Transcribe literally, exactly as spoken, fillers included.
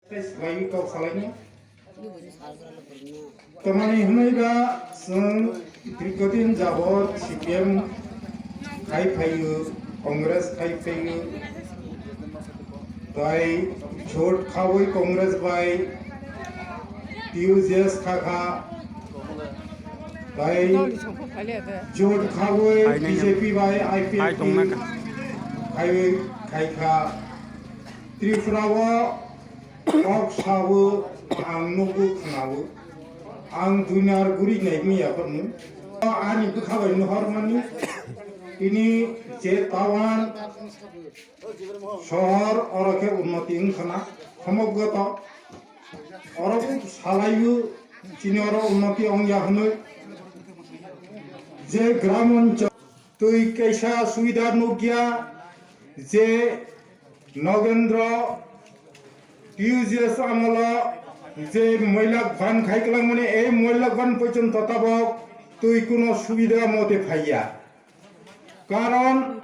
Swlaiwi kok salaini. Tamani hwnwi ba chwng dirghodin jabot C P M khai phaio, Congress khai phaio. Tai jot khawi Congress bai T U J S kha kha. Tai jot khawi B J P bai I P F T khai khai kha. Tripura o kok sawo, ang nugo khnawo, ang duinar guri nai mi yakorno. Ani bwkha bai nuhormani, tini je tawan sohor oro khe unnoti wngkhana, somoggoto oro salaio, chini oro unnoti wngya hwnwi je gram onchol twi kaisa subida nukya je Nogendro T U J S amolo je moilak ban khai kwlangmani, ei moilak ban porjonto tabok twi kuno subida mote phaiya. Karon